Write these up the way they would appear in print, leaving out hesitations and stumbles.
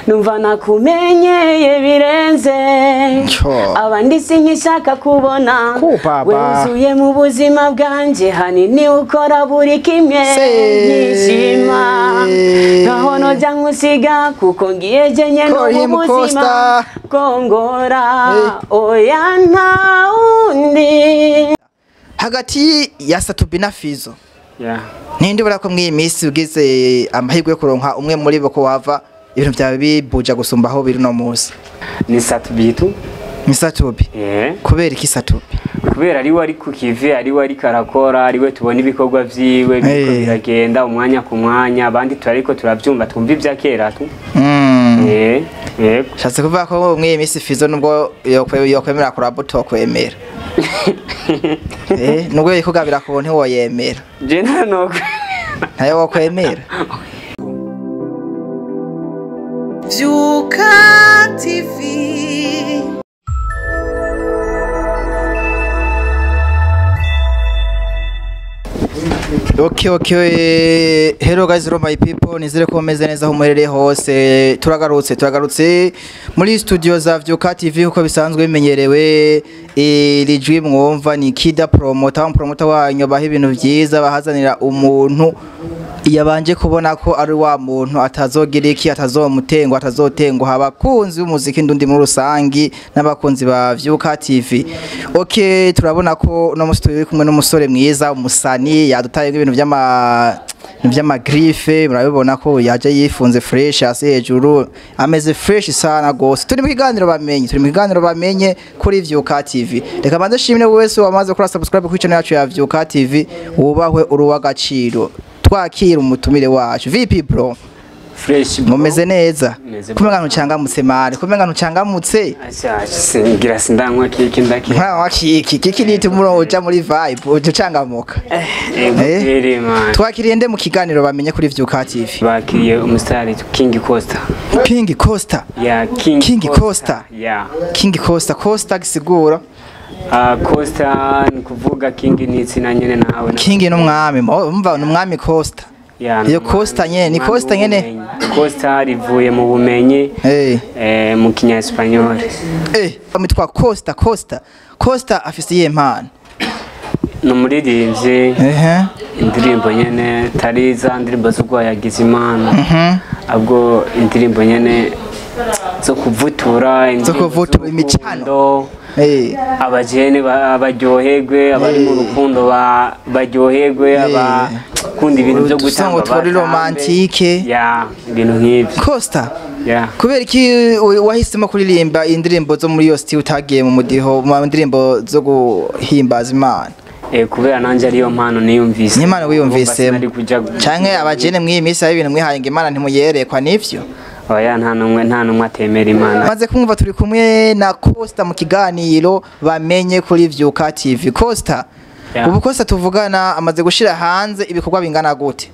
Numva nakumenyeye birenze abandi sinkishaka kubona wuzuye mu buzima bwanje hanini ukora buri kimwe nishima nkaho noja nkusiga kuko ngiye jenye no mu buzima kongora oya nta wundi. Hagati ya Sat-B na Fizzo ninde ubona ko mw'iyi minsi ugize amahirwe yo kuronka umwe muri bo ko wava ibintu byawe bibuja gusumba aho biri no munsi? Ni Sat-B tu. Ni Sat-B. Kubera iki Sat-B? Kubera ari we ari ku kivi, ari we ari karakora, ari we tubona ibikorwa vyiwe biriko biragenda umwanya ku mwanya, abandi turariko turavyumva twumva ivya kera tu. Yego. Shatse kuvuga ko mw'iyi minsi Fizzo nubwo yokwemera kurabo tokwemera. Nubwo yikugabira ku buntu woyemera. Je nta no ntayo wokwemera. Vyuka TV. Okay. Hello guys, hello my people. Nizere ko meze neza aho muherereye hose. Turagarutse muri studio za Vyuka TV uko bisanzwe bimenyerewe. Iri jwi mwumva ni Kida Promoter, promoter wanyu baha ibintu vyiza, bahazanira umuntu yabanje kubona ko ari wa muntu atazogira iki, atazomutengwa, atazotenguha abakunzi b'umuziki ndundi muri rusangi n'abakunzi ba Vyuka TV. Okay, turabona ko no musi turi kumwe n'umusore mwiza, umusani yadutaye ibintu vy'ama griffe, murabibona ko yaje yifunze fresh hasi hejuru, ameze fresh sana gose. Turi mu kiganiro bamenye kuri Vyuka TV. Reka banze shimire wese wamaze kuri subscribe kuri channel yacu ya Vyuka TV, wubahwe uruwa gaciro. Twakira umutumire wacu VP bro. Fresh bro. Mumeze neza. Kumenga ntucangamutse mari, kumenga ntucangamutse. Asha singira sindanywa kiki ndaki. Nta kiki kiki ni tumuro uja muri vibe ucangamuka. Twakiriye nde mu kiganiro bamenye kuri Vyuka TV? Bakiriye umustar King Costa. King Costa. Yeah, King Costa. Yeah. King Costa, Costa gisigura. Costa ni kuvuga King ni izina nyene nawe. King ni umwami, umva ni umwami Costa. Iyo Costa nyene ni Costa nyene. Costa rivuye mu bumenyi mu kinya Espanyol. Amitwa Costa, Costa. Costa afise iyihe mpano? Ni umuririmbyi. Indirimbo nyene tari za ndirimbo zo guhayagiza Imana. Abwo indirimbo nyene zo kuvutura, zo kuvutura imicano. Abajene baryoherwe, abari mu rukundo baryoherwe, abakunda ibintu byo gutanga turi romantike. Ya, ibintu nk'ivyo. Costa. Kubera iki wahisemo kuririmba indirimbo zo muri yo style utagiye mu mudiho mu ndirimbo zo guhimbaza Imana? Kubera nanje ariyo mpano niyumvise. Ni impano wiyumvise. Canke abajene mw'iyi minsi ari ibintu mwihaye ngo Imana ntimuyerekwa nivyo? Oya, nta numwe atemera Imana. Maze kumva turi kumwe na Costa mu kiganiro bamenye kuri Vyuka TV. Costa, ubu Costa tuvugana amaze gushira hanze ibikorwa bingana gute?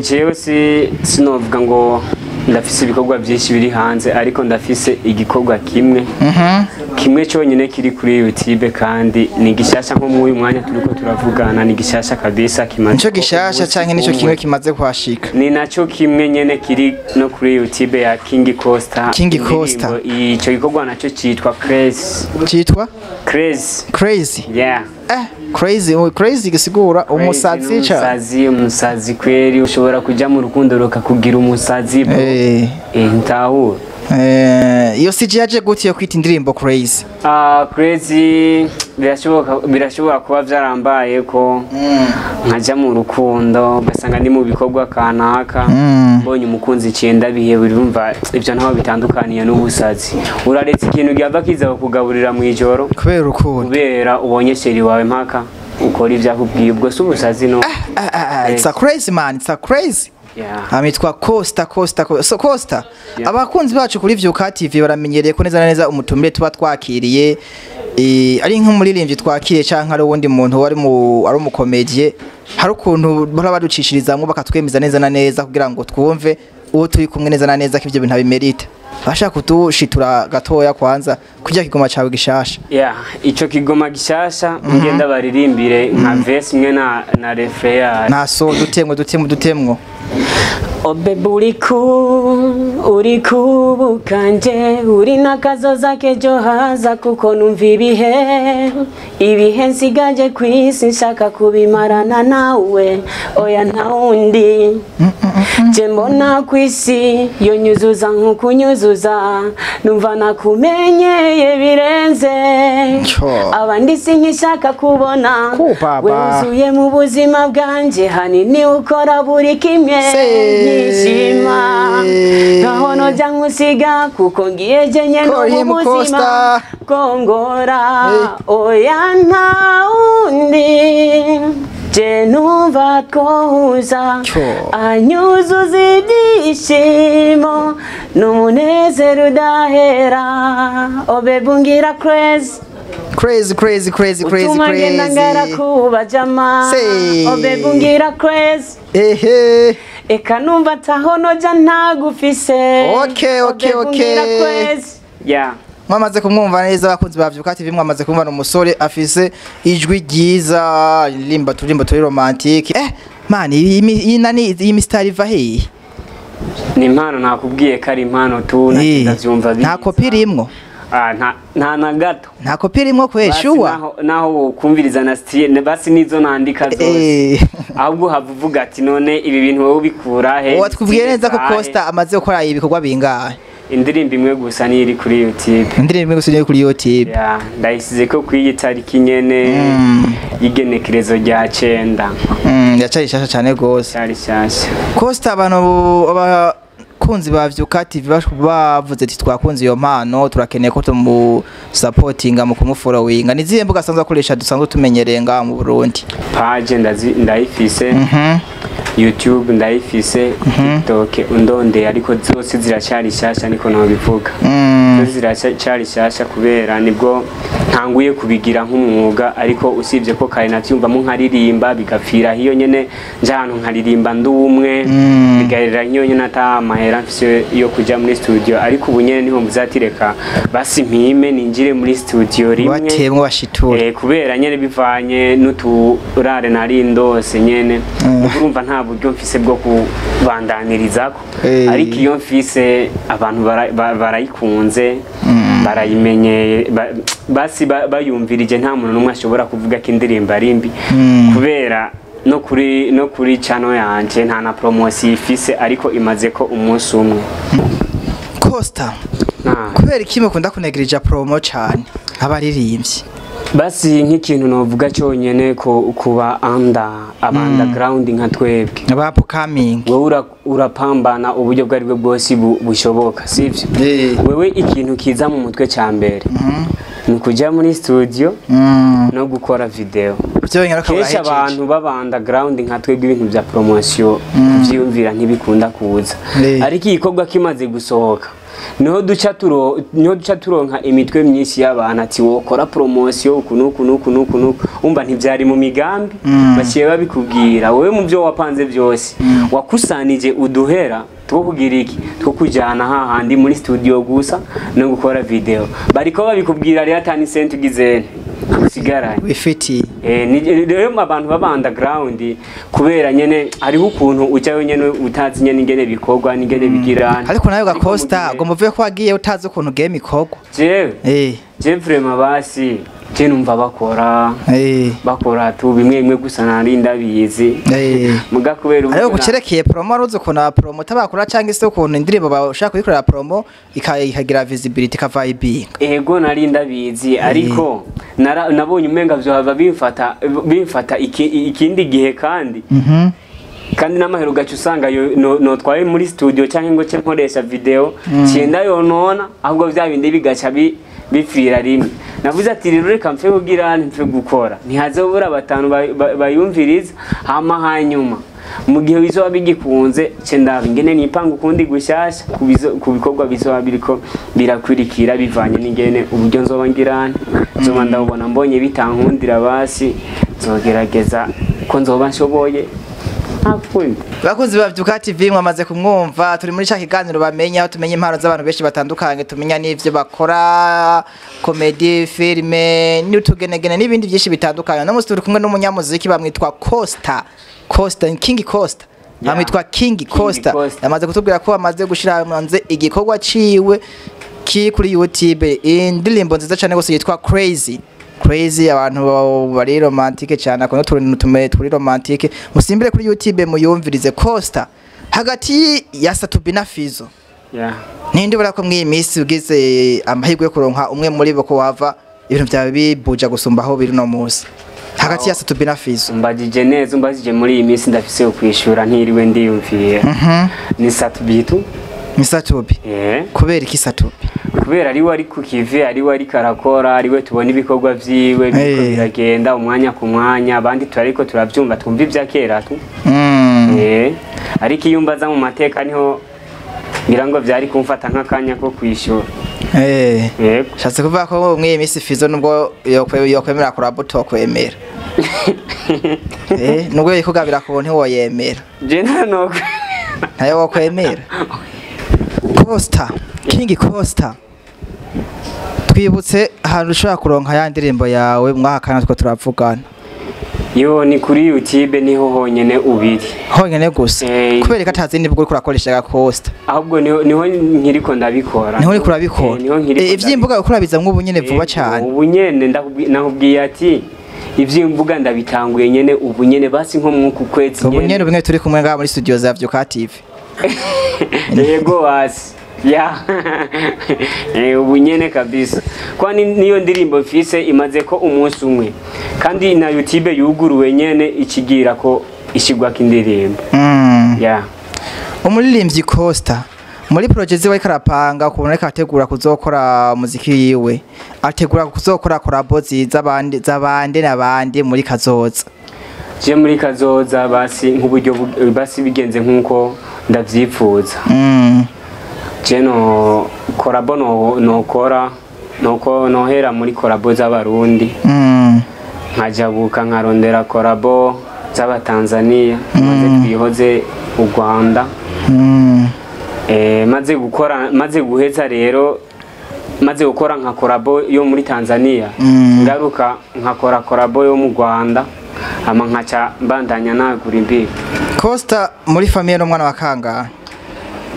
Jewe sinovuga ngo ndafise ibikorwa byinshi biri hanze, ariko ndafise igikorwa kimwe. Kimwe cyonyine kiri kuri YouTube kandi ni gishasha nko mu uyu mwanya turiko turavugana, ni gishasha kabisa kimaze. Nico gishasha canke nico kimwe kimaze kuhashika? Ni naco kimwe nyene kiri no kuri YouTube ya King Costa. King Costa. Ico gikorwa naco citwa Crazy. Citwa Crazy. Crazy. Yeah. Crazy, crazy gisigura umusazi cha. Umusazi kweri ushobora kuja mu rukundo rukakugira umusazi bro. Ntahura. Iyo CG yaje gute yo kwita indirimbo Crazy? Crazy birashoboka kuba vyarambaye ko nkaja mu rukundo ugasanga ndi mu bikorwa kanaka, mbonye umukunzi icenda bihe urumva ivyo ntaho bitandukaniye n'ubusazi. Uraretse ikintu gyava kiza kukugaburira mu ijoro kubera urukundo, kubera ubonye sheri wawe mpaka ukora ivyakubwiye, ubwo si ubusazi no. It's a crazy man, it's a crazy. Amitwa Costa, Costa, so Costa. Abakunzi bacu kuri Vyuka TV baramenyereye ko neza neza umutumire tuba twakiriye ari nk'umuririmbyi twakiriye canke ari uwundi muntu wari mu ari umukomedie, hari ukuntu bahora baducishirizamwo bakatwemeza neza na neza kugira ngo twumve uwo turi kumwe neza na neza ko ivyo bintu abimerita. Bashaka kutushitura gatoya kwanza kujya kigoma cawe gishasha. Ico kigoma gishasha ngenda baririmbire nka verse imwe na refrain. Na so dutemwe. Oh baby uri cool, uri kubukanje, uri n'akazoza k'ejo haza, kuko numva ibihe ibihe nsigaje ku isi nshaka kubimarana nawe, oya nta wundi. Je mbona ku isi yonyuzuza nkukunyuzuza, numva nakumenyeye birenze. Cyo. Abandi sinkishaka kubona. Ku baba. We wuzuye mu buzima bwanje, hanini ukora buri kimwe Se. nkishima, nkaho noja nkusiga kuko ngiye jenye no Call mu him buzima Costa. kongora. Eh. Oya nta wundi, je numva twohuza. Cyo. Anyuzuza ibyishimo n'umunezero udahera. Oh baby ungira crazy. Crazy, crazy, crazy, crazy. Utuma ngenda ngara Crazy. kuba jama. Se. Oh baby ungira crazy. Ehe. Eka numva ataho noja ntagufise. Okay, Oh, baby, ungira okay. crazy. Yeah. Mwamaze kumwumva neza, abakunzi ba Vyuka TV, mwamaze kumva ni umusore afise ijwi ryiza, ririmba turirimbo turi romantique. Man, iyi nani, iyi mistari iva hehe? Ni impano, nakubwiye ko ari impano tu. Ndavyumva Nta kopi irimwo? Ah, nta na gato. Nta kopi irimwo kwe? Basi. Sure. Naho wokumviriza na style, basi nizo nandika zose, ahubwo hava uvuga ati: "None ibi bintu wowe ubikura he?" Watubwiye neza ko Style zahe? Costa amaze gukora ibikorwa bingahe? Indirimbo imwe gusa niyo iri kuri YouTube. Indirimbo imwe gusa niyo kuri YouTube? Yeah, ndayisize ko kuri iyi tariki nyene y'igenekerezo rya 9. Yacari shasha cyane gose. Cyari shyashya. Costa, abantu abakunzi ba Vyuka TV bavuze ati: "Twakunze iyo mpano, turakeneye ko tumusapotinga mu kumufollowinga." Ni zihe mbuga asanzwe akoresha dusanzwe tumenyereye ngaha mu Burundi? Page ndayifise, YouTube ndayifise, TikTok undondeye, ariko zose ziracyari shyashya, niko nobivuga. Zose ziracyari shyashya kubera nibwo ntanguye kubigira nk'umwuga, ariko usibye ko kare navyumvamo nkaririmba bigapfira hiyo nyene, nja ahantu nkaririmba ndi umwe, bigaherera nk'iyo nyene, ata amahera mfise yo kuja muri studio. Ariko ubu nyene niho mvuze ati: "Reka basi mpime ninjire muri studio rimwe." Batemwe bashitura. Kubera nyene bivanye n'uturare nari ndose nyene, urumva nta buryo mfise bwo kubandanirizako. Ariko iyo mfise abantu barayikunze, barayimenyeye, basi bayumvirije, nta muntu n'umwe ashobora kuvuga ko indirimbo ari mbi, kubera no kuri channel yanje nta na promotion ifise, ariko imaze ko umunsi umwe. Costa, kubera iki mukunda kunegirija promo cane abaririmbyi? Basi nk'ikintu novuga cyonyene ko kuba under aba underground nka twebwe, aba upcoming, wewe urapambana uburyo bwo aribwo bwose bushoboka, sivyo? Wewe ikintu kiza mu mutwe cya mbere ni ukujya muri studio no gukora video. Byonyine akaba Kenshi ahejeje. abantu baba underground nka twebwe, ibintu bya promotion kuvyiyumvira ntibikunda kuza. Ariko igikorwa kimaze gusohoka niho duca turonka imitwe myinshi y'abantu ati: "Wokora promotion uku nuku nuku nuku nuku." Umva, ntivyari mu migambi, baciye babikubwira. Wowe mu byo wapanze byose wakusanije uduhera two kugira iki, two kujyana hahandi muri studio gusa no gukora video, bariko babikubwira rero atani senti ugize usigaranye wifitiye. Rero abantu baba underground, kubera nyene hariho ukuntu ujyayo nyene utazi nyene ingene bikorwa n'ingene bigira. Ariko nawe Ariko mu Gacosta, ugomba uvuye ko wagiye utazi ukuntu game ikorwa. Jewe, je vraiment basi je numva bakora, bakora tu bimwe bimwe gusa, nari ndabizi. Muga kubera uburyo Ariko kucerekeye promo, aruzi ukuntu aba promoter bakora cyangwa se ukuntu indirimbo bashaka kuyikorera promo ikagira visibility, ikavibinga? Ego, nari ndabizi, ariko nabonye umenga vyohava bimfata ikindi gihe, kandi n'amahero ugaca usanga notwaye muri studio cyangwa ngo ce nkoresha video cyenda yonona, ahubwo vya bindi bigaca bipfira rimwe. Navuze ati: "Rero reka mfe kugira mfe gukora, ntihazobura batanu bayumviriza." Hama hanyuma mu gihe bizoba bigikunze, ce ndaba ingene nipanga ukundi gushyashya ku bikorwa bizoba biriko birakurikira, bivanye n'ingene uburyo nzoba ngirane nzoba ndabubona. Mbonye bitankundira, basi nzogerageza ko nzoba nshoboye, nta kundi. Bakunzi ba Vyuka TV, mwamaze kumwumva. Turi muri ca kiganiro bamenya, aho tumenya impano z'abantu benshi batandukanye, tumenya n'ivyo bakora, comedy, filme n'utugenegene n'ibindi byinshi bitandukanye. No musi turi kumwe n'umunyamuziki bamwitwa Costa, Costa King Costa. Amwitwa King Costa. Yamaze kutubwira ko amaze gushira hanze igikorwa ciwe kiri kuri YouTube, indirimbo nziza cyane gose yitwa Crazy. Crazy, abantu bari romantique cyane, akunda utuntu tume turi romantique. Musimbire kuri YouTube muyumvirize. Costa, hagati ya Sat-B na Fizzo, ninde ubona ko mw'iyi minsi ugize amahirwe yo kuronka umwe muri bo ko wava ibintu byawe bibuja gusumba aho biri no munsi, hagati ya Sat-B na Fizzo? Umbajije neza, umbajije muri iyi minsi ndafise yo kwishura ntiriwe ndiyumvira. Ni Sat-B tu. Ni Sat-B? Eh. Kubera iki Sat-B? Kubera ariwe ari ku kivi, ariwe ariko arakora, ariwe tubona ibikorwa vyiwe biriko biragenda umwanya ku mwanya, abandi turariko turavyumva, twumva ivya kera tu. Ariko iyo umbaza mu mateka niho ngira ngo vyari kumfata nk'akanya ko kwishura. Yego. Shatse kuvuga ko mw'iyi minsi Fizzo nubwo yokwemera collabo tokwemera. Nubwo yikugabira ku ntiwoyemera. Je nta no Ntayo wokwemera. Costa, King Costa, twibutse ahantu ushobora kuronka ya ndirimbo yawe mwaka kana two turavugana. Yo, ni kuri YouTube niho honyene ubiri. Honyene gusa? Kubera ko atazindi bwo uriko urakoresha, Costa? Ahubwo niho nkiriko ndabikora. Niho uriko urabikora? Niho nkiriko. Ivy'imbuga uriko urabizamwo ubu nyene vuba cane? Ubu nyene nakubwiye ati ivy'imbuga ndabitanguye nyene ubu nyene, basi nko mwuku kwezi. Ubu nyene, ubu nyene turi kumwe ngaha muri studio za Vyuka TV? Yego basi ya. Ubu nyene kabisa, kwani niyo ndirimbo mfise imaze ko umunsi umwe, kandi na YouTube yuguruwe nyene ikigira ko ishigwako indirimbo. Ya. Umuririmbyi Costa, muri projet ziwe ariko arapanga ukuntu ariko ategura kuzokora muziki yiwe, ategura kuzokora collabo z'abandi z'abandi n'abandi muri kazoza? Je muri kazoza basi nk'uburyo basi bigenze nk'uko ndavyifuza, je no collabo no nokora nuko nohera muri collabo z'Abarundi, nkajabuka nkarondera collabo z'Abatanzania, maze twihoze u Rwanda. Maze gukora, maze guheza rero, maze gukora nka collabo yo muri Tanzania, ngaruka nkakora collabo yo mu Rwanda, hama nkaca mbandanya nagura imbibi. Costa muri famille n'umwana wa kangahe?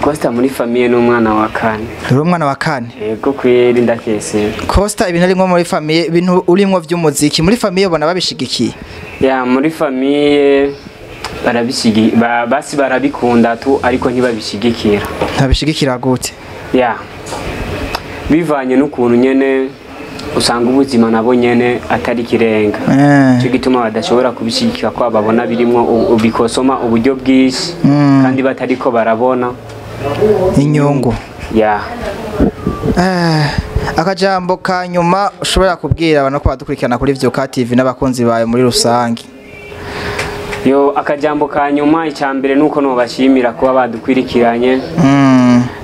Costa muri famille n'umwana wa kane. Uri umwana wa kane? Yego kweri, ndakese. Costa, ibintu arimwo muri famille, ibintu urimwo vy'umuziki muri famille ubona babishigikiye? Ya, muri famille basi barabikunda tu, ariko ntibabishigikira. Ntabishigikira gute? Ya, bivanye n'ukuntu nyene usanga ubuzima nabo nyene atari kirenga, cyo gituma badashobora kubishigikira, ko babona birimwo bikosoma uburyo bwinshi, kandi batariko barabona inyungu. Ya. Akajambo ka nyuma ushobora kubwira abantu ko badukurikirana kuri Vyuka TV n'abakunzi bawe muri rusange? Yo, akajambo ka nyuma, icya mbere nuko nobashimira kuba badukwirikiranye.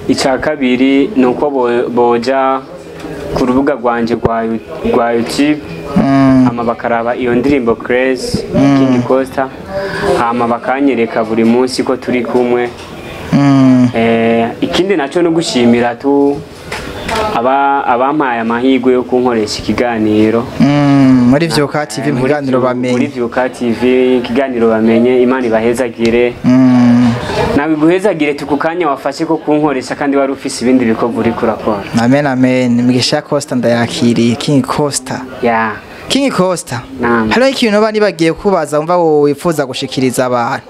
Icya kabiri ni uko boja ku rubuga rwanje rwa YouTube, hama bakaraba iyo ndirimbo Crazy, King Costa, hama bakanyereka buri munsi ko turi kumwe. Ikindi nacyo no gushimira tu abampaye amahirwe yo kunkoresha ikiganiro. Muri Vyuka TV mu kiganiro Muri Bamenye. Vyuka TV, ikiganiro Bamenye, Imana ibahezagire. Nawe iguhezagire tu kanya wafashe ko kunkoresha, kandi wari ufise ibindi bikorwa uriko urakora. Amen, amen. Imigisha ya Costa ndayakiriye, King Costa. Ya. King Costa. Naam. Hariho ikintu bani bagiye kubaza wumva wowe wifuza gushikiriza abantu?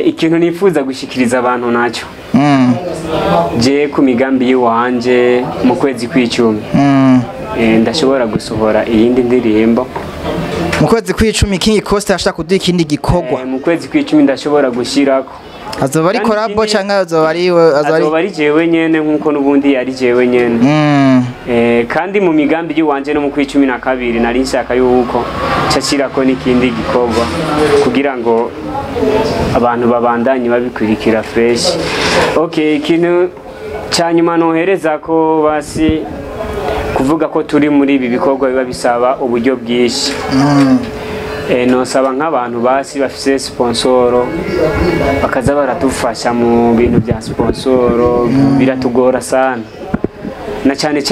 Ikintu nifuza gushikiriza abantu nacyo, je ku migambi y'iwanje mu kwezi kw'icumi, ndashobora gusohora iyindi ndirimbo. Mu kwezi kw'icumi King Costa ashaka kuduha ikindi gikorwa? Mu kwezi kw'icumi ndashobora gushirako. Azoba ari Kandi collabo ikindi- canke azoba ari Azoba ari jewe nyene, nkuko n'ubundi yari jewe nyene. Kandi mu migambi y'iwanje no mu kw'icumi na kabiri nari nshaka yuko nshashirako n'ikindi gikorwa kugira ngo abantu babandanye babikurikira fresh. Okay, ikintu cya nyuma nohereza ko basi kuvuga ko turi muri ibi bikorwa biba bisaba uburyo bwinshi. Nosaba nk'abantu basi bafise sponsoro bakaza baradufasha mu bintu bya sponsoro, biratugora sana, na cyane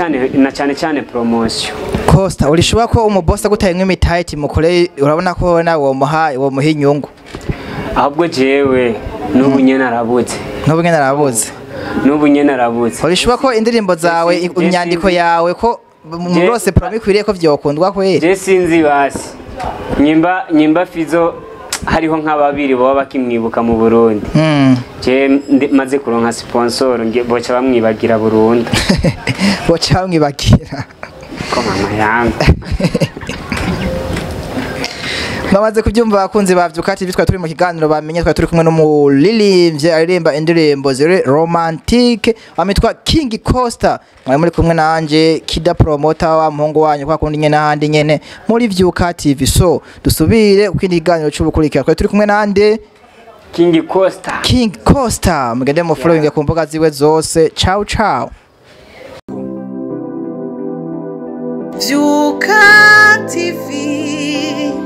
cyane promotion. Costa, urishobora ko umuboss agutaye nk'imitayi mukore, urabona ko nawe womuha inyungu? Ahubwo jewe n'ubu nyene arabuze. N'ubu nyene arabuze. N'ubu nyene arabuze. Urishobora ko indirimbo zawe, imyandiko yawe, ko murose promo ikwiriye, ko vyokundwa kweri? Je sinzi basi nyimba Fizo hariho nka babiri baba bakimwibuka mu Burundi. Je maze kuronka sponsor, boca bamwibagira burundu. Boca bamwibagira. Ko mama yangu. Bamaze kubyumva, abakunzi ba Vyuka TV, twari turi mu kiganiro bamenye, twari turi kumwe n'umuririmbyi aririmba indirimbo ziri romantique amitwa King Costa. Mwari muri kumwe nanje Kida Promoter wa muhungu wanyu, kwa kundi nyene n'ahandi nyene muri Vyuka TV. So dusubire ku kindi kiganiro c'ubukurikira. Twari turi kumwe nande? King Costa. King Costa. Mugende mu following ku mbuga ziwe zose. Ciao ciao. Vyuka TV.